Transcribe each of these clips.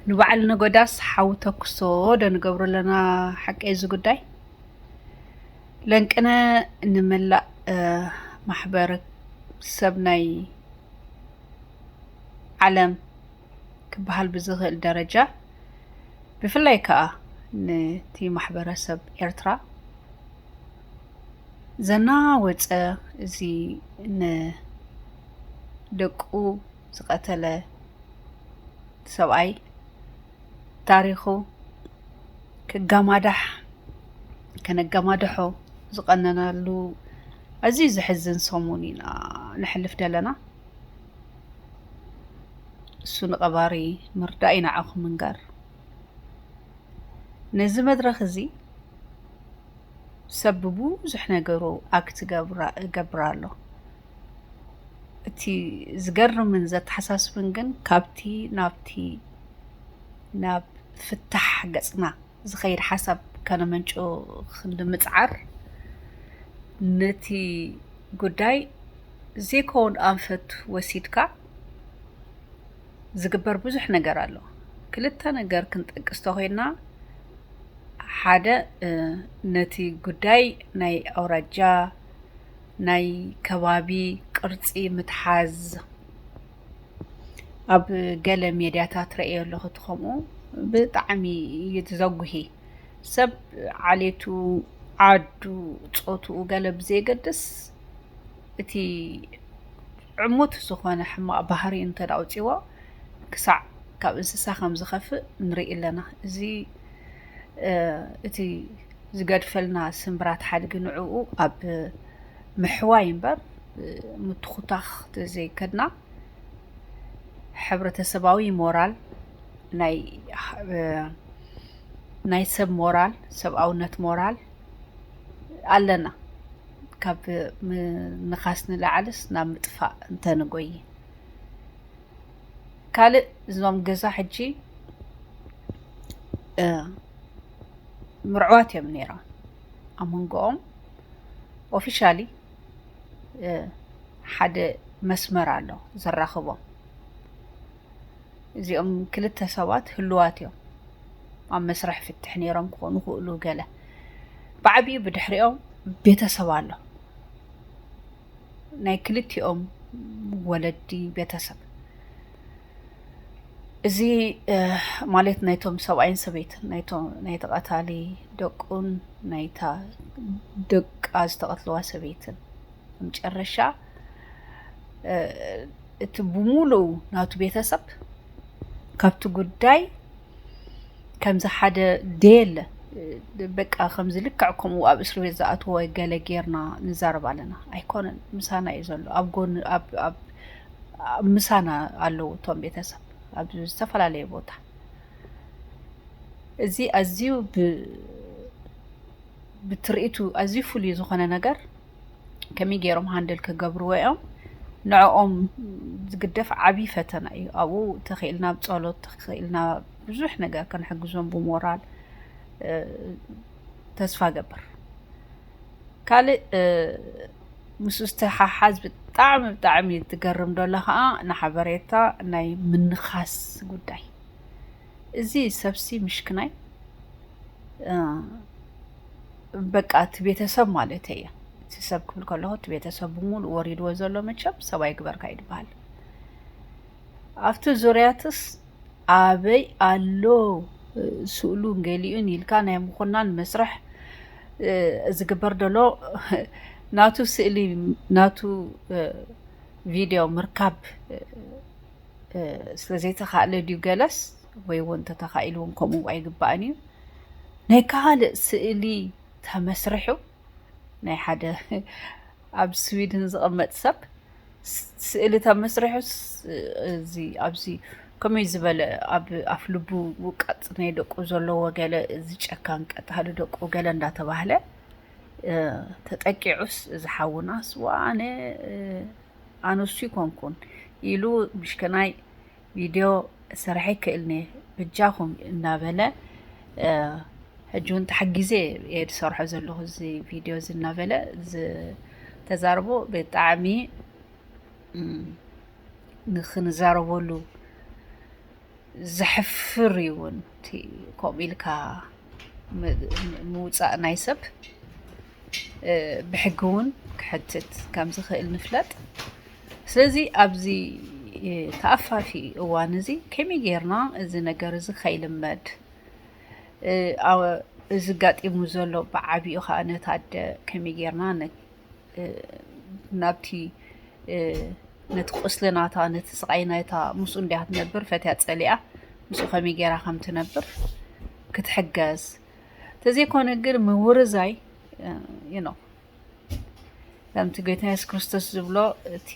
ንበዓል ነጎዳስ ሓዊ ተኩሶ ዶ ንገብሮ ኣለና? ሓቂ እዚ ጉዳይ ለንቅነ ንመላእ ማሕበረሰብ ናይ ዓለም ክበሃል ብዝኽእል ደረጃ፣ ብፍላይ ከኣ ነቲ ማሕበረሰብ ኤርትራ ዘናወጸ፣ እዚ ንደቁ ዝቐተለ ሰብኣይ ታሪኹ ክጋማዳሕ፣ ከነጋማድሖ ዝቐነናሉ ኣዝዩ ዘሕዝን ሰሙን ኢና ነሕልፍ ዘለና። እሱ ንቐባሪ ምርዳእ እዩ ንዓኹም ምንጋር። ነዚ መድረኽ እዚ ሰብ ብብዙሕ ነገሩ ኣክት ገብራ-፣ እገብር ኣሎ። እቲ ዝገርምን ዘተሓሳስብን ግን ካብቲ ናብቲ፣ ናብ ፍታሕ ገጽና ዝኸይድ ሓሳብ ከነመንጭ ክንዲ ምጽዓር፣ ነቲ ጉዳይ ዘይከውን ኣንፈት ወሲድካ ዝግበር ብዙሕ ነገር ኣሎ። ክልተ ነገር ክንጠቅስ ተኾይንና፣ ሓደ፣ እ፣ ነቲ ጉዳይ ናይ ኣውራጃ፣ ናይ ከባቢ ቅርጺ ምትሓዝ፣ ኣብ ገለ ሜድያታት ረእየ ኣለኹ። እቲ ከምኡ ብጣዕሚ እዩ ዘጉሂ። ሰብ ዓሌቱ፣ ዓዱ፣ ጾትኡ ገለ ብዘየገድስ፣ እቲ ዕሙት ዝኾነ ሕማቕ ባህሪ እንተ ደኣ ኣውጺዎ፣ ክሳዕ ካብ እንስሳ ከም ዝኸፍእ ንርኢ ኣለና። እዚ፣ እ፣ እቲ ዝገድፈልና ስምብራት ሓድጊ ንዕኡ ኣብ ምሕዋይ እምበር፣ እ፣ ምትኹታኽ ተዘይከድና፣ ሕብረተሰባዊ ሞራል፣ ናይ፣ እ፣ ናይ ሰብ ሞራል፣ ሰብኣውነት ሞራል ኣለና። ካብ ምንኻስ ንላዕልስ ናብ ምጥፋእ እንተንጎይ። ካልእ፣ እዞም ገዛ ሕጂ፣ እ፣ ምርዕዋት እዮም ነይሮም። ኣብ መንጎኦም ኦፊሻሊ፣ እ፣ ሓደ መስመር ኣሎ ዘራኽቦም። እዚኦም ክልተ ሰባት ህልዋት እዮም። ኣብ መስርሕ ፍትሕ ነይሮም ክኾኑ ይኽእሉ ገለ። ብዓቢኡ ብድሕሪኦም ቤተሰብ ኣሎ። ናይ ክልቲኦም ወለዲ ቤተሰብ። እዚ፣ እ፣ ማለት ናይቶም ሰብኣይን ሰበይትን፣ ናይቶም፣ ናይቲ ቀታሊ ደቁን ናይታ ደቃ ዝተቐትልዋ ሰበይትን። መጨረሻ፣ እ፣ እቲ ብምሉኡ ናቱ ቤተሰብ ካብቲ ጉዳይ ከምዚ ሓደ ደየለ፣ በቃ ከምዚ ልክዕ ከምኡ ኣብ እስር ቤት ዝኣትዎ ገለ ጌርና ንዛረብ ኣለና። ኣይኮነን፣ ምሳና እዩ ዘሎ። ኣብ ጎኒ፣ ኣብ፣ ኣብ፣ ኣብ ምሳና ኣለዉ እቶም ቤተሰብ ኣብ ዝተፈላለየ ቦታ። እዚ ኣዝዩ ብ-፣ ብትርኢቱ ኣዝዩ ፍሉይ ዝኾነ ነገር ከመይ ገይሮም ሃንድል ክገብርዎ እዮም? ንዕኦም ዝግደፍ ዓብዪ ፈተና እዩ። ኣብኡ ተኽኢልና ብጸሎት፣ ተኽኢልና ብዙሕ ነገር ክንሕግዞም ብሞራል፣ እ፣ ተስፋ ገብር። ካልእ፣ እ፣ ምስኡ ዝተሓሓዝ ብጣዕሚ፣ ብጣዕሚ ትገርም ዶላ ኸዓ ንሓበሬታ ናይ ምንኻስ ጉዳይ። እዚ ሰብሲ ምሽክናይ፣ እ፣ በቃ እቲ ቤተሰብ ማለት እየ። እቲ ሰብ ክብል ከለኹ እቲ ቤተሰብ ብምሉእ ወሪድዎ ዘሎ መቸም ሰብ ኣይግበርካ እዩ ዝበሃል። ኣብቲ ዙርያትስ ኣበይ ኣሎ፣ እ፣ ስእሉን ገሊኡን ኢልካ ናይ ምኹናን መስርሕ፣ እ፣ ዝግበር ዘሎ ናቱ ስእሊ፣ ናቱ፣ እ፣ ቪድዮ ምርካብ፣ እ፣ እ፣ ስለ ዘይተኻእለ ድዩ ገለስ፣ ወይ እውን እንተተኻኢሉ እውን ከምኡ ኣይግባእን እዩ። ናይ ካልእ ስእሊ ተመስሪሑ፣ ናይ ሓደ ኣብ ስዊድን ዝቕመጥ ሰብ ስ-፣ ስእሊ ተመስሪሑ ስ-፣ እዚ ኣብዚ ከመይ ዝበለ ኣብ ኣፍ ልቡ ውቃጥ ናይ ደቁ ዘለዎ ገለ እዚ ጨካን ቀታሊ ደቁ ገለ እንዳተባህለ፣ እ፣ ተጠቂዑስ እዚ ሓውናስ ዋ ኣነ፣ እ፣ ኣነሱ ይኮንኩን ኢሉ ምሽከናይ ቪድዮ ሰራሕ ይክእልኒ ብጃኹም እናበለ፣ እ፣ ሕጂ እውን ተሓጊዘ እየ ዝሰርሖ ዘለኹ እዚ ቪድዮ እዚ እናበለ ዝተዛረቦ ብጣዕሚ፣ እም፣ ንክንዛረበሉ ዘሕፍር እዩ እውን እቲ ከምኡ ኢልካ ም- ምውፃእ ናይ ሰብ። እ፣ ብሕጊ እውን ክሕትት ከም ዝኽእል ንፍለጥ። ስለዚ ኣብዚ እ፣ ተኣፋፊ እዋን እዚ ከመይ ጌርና እዚ ነገር እዚ ከይልመድ፣ እ፣ ኣወ- እዚ ጋጢሙ ዘሎ ብዓቢኡ ከዓ ነታ ኣደ ከመይ ጌርና ነ- እ፣ ናብቲ እ፣ ነቲ ቁስሊ ናታ፣ ነቲ ስቓይ ናታ ምስኡ እንድያ ትነብር፣ ፈትያ ጸሊኣ ምስኡ ከመይ ጌራ ከም ትነብር ክትሕገዝ፣ ተዘይኮነ ግን ምውርዛይ ዩ ነው ከምቲ ጎይታ የሱስ ክርስቶስ ዝብሎ እቲ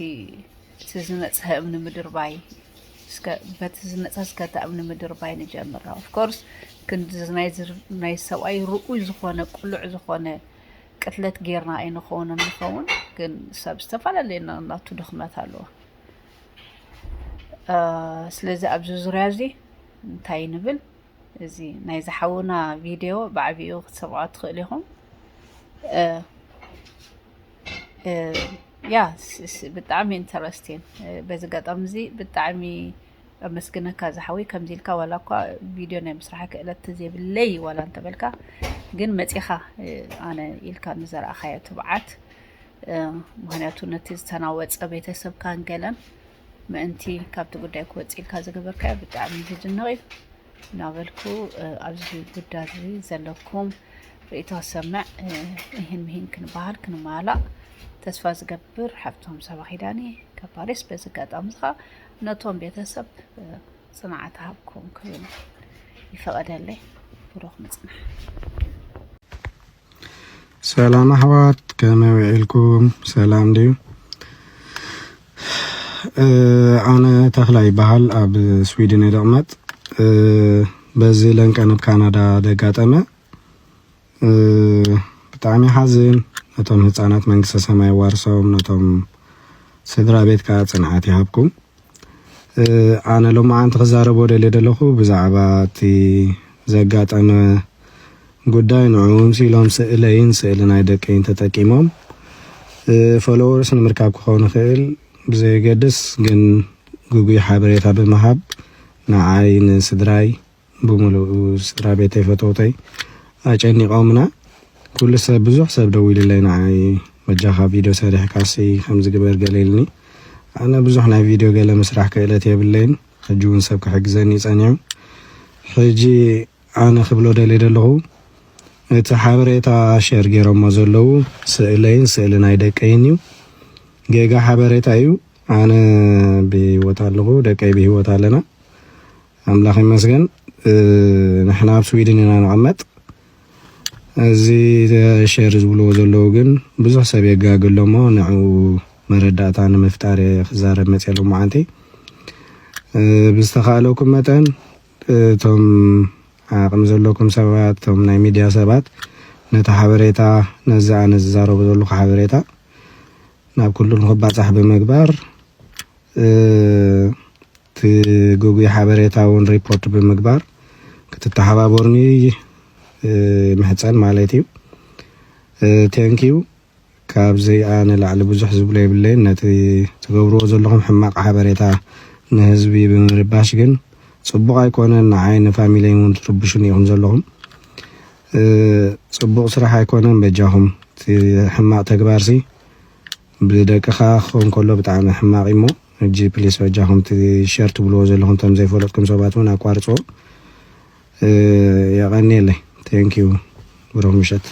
እቲ ዝነጽሀ እምኒ ምድርባይ እስከ በቲ ዝነጽሀ እስከ እታ እምኒ ምድርባይ ንጀምር። Of course ክንዲ ናይ ዝር- ናይ ሰብኣይ ርኡይ ዝኾነ ቅሉዕ ዝኾነ ቅትለት ጌርና ኣይንኸውን እንኸውን፣ ግን ሰብ ዝተፈላለየ ና- ናቱ ድኽመት ኣለዎ። ስለዚ ኣብዚ ዙርያ እዚ እንታይ ንብል? እዚ ናይ ዝሓውና ቪድዮ ብዓቢኡ ክትሰምዖ ትኽእል ኢኹም። ያ ብጣዕሚ ኢንተረስቲን። በዚ ገጣሚ እዚ ብጣዕሚ ኣመስግነካ ዝሓወይ። ከምዚ ኢልካ ዋላ እኳ ቪድዮ ናይ ምስራሕ ክእለት ዘይብለይ ዋላ እንተበልካ፣ ግን መፂኻ ኣነ ኢልካ ንዘረኣኻዮ ትብዓት፣ ምክንያቱ ነቲ ዝተናወፀ ቤተሰብካን ገለን ምእንቲ ካብቲ ጉዳይ ክወፅእ ኢልካ ዝገበርካዮ ብጣዕሚ ዝድነቕ እዩ እናበልኩ፣ ኣብዚ ጉዳይ እዚ ዘለኩም ርእይቶ ሰምዕ፣ እህን ምሂን ክንበሃል ክንመሃላእ ተስፋ ዝገብር ሓፍቶም ሳባ ኪዳነ ካብ ፓሪስ። በዚ ኣጋጣሚ እዚ ከዓ ነቶም ቤተሰብ ፅንዓት ሃብኩም ክብል ይፈቐደለይ። ብሩኽ ምፅናሕ። ሰላም ኣሕዋት፣ ከመይ ውዒልኩም? ሰላም ድዩ? ኣነ ተኽላ ይበሃል፣ ኣብ ስዊድን እየ ደቕመጥ። በዚ ለንቀን ኣብ ካናዳ ደጋጠመ። ብጣዕሚ ሓዝን። ነቶም ህፃናት መንግስተ ሰማይ ዋርሶም፣ ነቶም ስድራ ቤት ከዓ ፅንዓት ይሃብኩም። ኣነ ሎማዓንቲ ክዛረቦ ደልየ ዘለኹ ብዛዕባ እቲ ዘጋጠመ ጉዳይ፣ ንዕኡ ምስ ኢሎም ስእለይን ስእሊ ናይ ደቀይን ተጠቂሞም ፎሎወርስ ንምርካብ ክኸውን ይኽእል ብዘየገድስ፣ ግን ግጉይ ሓበሬታ ብምሃብ ንዓይ፣ ንስድራይ፣ ብምሉኡ ስድራ ቤተይ፣ ፈተውተይ ኣጨኒቖምና። ኩሉ ሰብ፣ ብዙሕ ሰብ ደዊሉለይ ንዓይ፣ በጃኻ ቪድዮ ሰሪሕካሲ ከምዚ ግበር ገለ ኢልኒ። ኣነ ብዙሕ ናይ ቪድዮ ገለ ምስራሕ ክእለት የብለይን። ሕጂ እውን ሰብ ክሕግዘኒ እዩ ጸኒሑ። ሕጂ ኣነ ክብሎ ደልየ ዘለኹ፣ እቲ ሓበሬታ ሸር ገይሮሞ ዘለዉ ስእለይን ስእሊ ናይ ደቀይን እዩ። ጌጋ ሓበሬታ እዩ። ኣነ ብህይወት ኣለኹ፣ ደቀይ ብህይወት ኣለና። ኣምላኽ ይመስገን። ንሕና ኣብ ስዊድን ኢና ንቐመጥ። እዚ ሸር ዝብልዎ ዘለዉ ግን ብዙሕ ሰብ የጋግሎ እሞ ንዕኡ መረዳእታ ንምፍጣር እየ ክዛረብ መፅየ ሎማዓንቲ። ብዝተኻእለኩም መጠን እቶም ዓቕሚ ዘለኩም ሰባት፣ እቶም ናይ ሚድያ ሰባት ነቲ ሓበሬታ፣ ነዚ ኣነ ዝዛረቦ ዘለኹ ሓበሬታ ናብ ኩሉ ንክባፃሕ ብምግባር እቲ ግጉይ ሓበሬታ እውን ሪፖርት ብምግባር ክትተሓባበሩኒ ምሕፀን ማለት እዩ። ቴንኪዩ። ካብዚ ኣነ ላዕሊ ብዙሕ ዝብሎ የብለይን። ነቲ ትገብርዎ ዘለኹም ሕማቕ ሓበሬታ ንህዝቢ ብምርባሽ ግን ፅቡቕ ኣይኮነን። ንዓይ ንፋሚለይ እውን ትርብሹኒ ኢኹም ዘለኹም። ፅቡቕ ስራሕ ኣይኮነን። በጃኹም እቲ ሕማቕ ተግባርሲ ብደቅኻ ክኸውን ከሎ ብጣዕሚ ሕማቕ እሞ፣ ሕጂ ፕሊስ በጃኹም እቲ ሸር ትብልዎ ዘለኹም እቶም ዘይፈለጥኩም ሰባት እውን ኣቋርፅዎ። የቐንየለይ። ቴንኪዩ። ብሩኽ ምሸት።